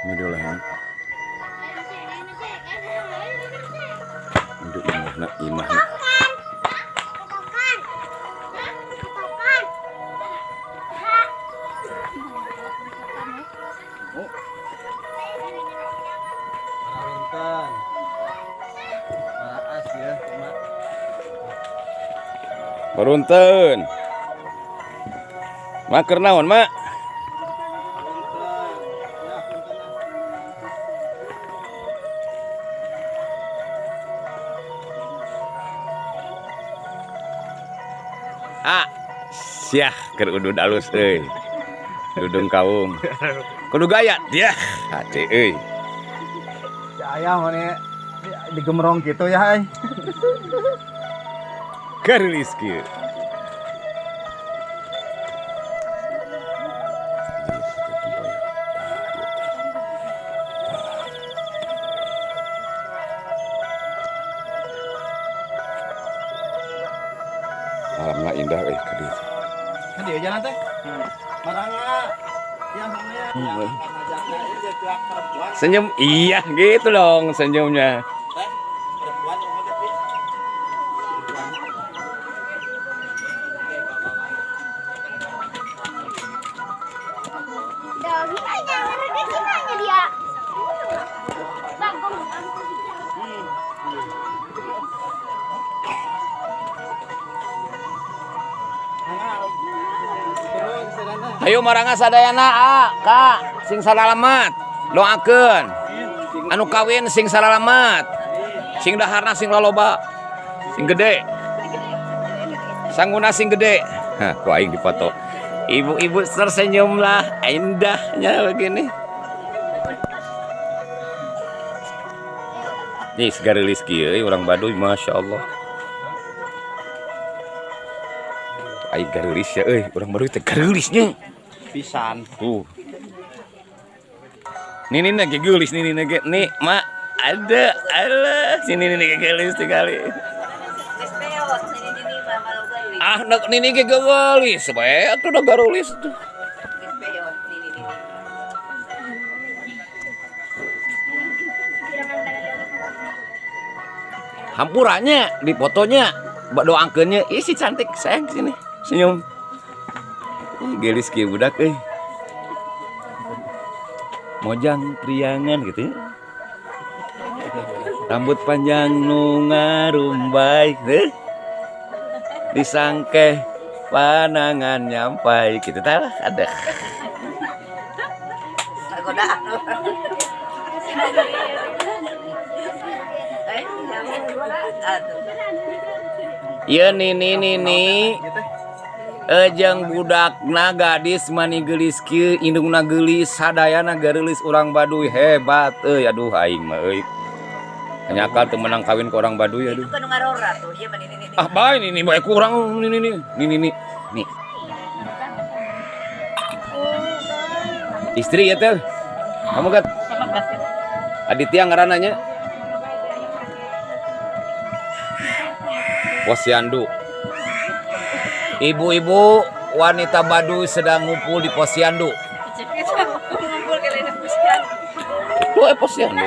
Ini diolahna. Itu imahna, imahna. Parunten. Mak keur naon, Mak? Ah, siah keur udud alus euy. Dudung kaung. Kudu gaya dia. Hade euy. Si ayah mana digemrong gitu ya, hai. Gareulis kieu. Alamna indah euy ka dieu. Kan dia jalan teh. Marangga. Yang sama ya. Senyum, iya gitu dong senyumnya. Ayo marangga sadayana, a, ka, sing salalamat, doakeun. Anu kawin sing salalamat, sing daharna sing laloba, sing gede, sanguna sing gede. Hah, ku aing dipoto. Ibu-ibu tersenyumlah, indahnya begini. Nih segareulis kieu euy urang Baduy, masya Allah. Aing gareulis ya euy, urang Baduy teh gareulisnya. Pisan. Tuh. Nini ge geulis, nini ge. Nih, Mak, ada alah, sini nini ge geulis sekali. Ah, nini ge geulis, bae atuh da gareulis tuh. Hampurannya, di fotonya, doakeunnya, ih si cantik sayang sini, senyum. Ih, gelis kieu budak euy. Mojang priangan gitu ya. Rambut panjang nu ngarumbai heuh. Disangkeh panangan nyampai gitu tah lah ada. Ieu nini nini ejeng budakna gadis mani geulis kieu indungna geulis sadayana gareulis urang Baduy hebat euy aduh aing mah euy. Nyakal teu menang kawin ke orang Baduy aduh. Ah bae nini bae kurang nini nini nini nih. Istri ya teh. Kamu gat Aditya ngaranna nya. Posyandu. Ibu-ibu wanita Baduy sedang ngumpul di posyandu. Itu posyandu.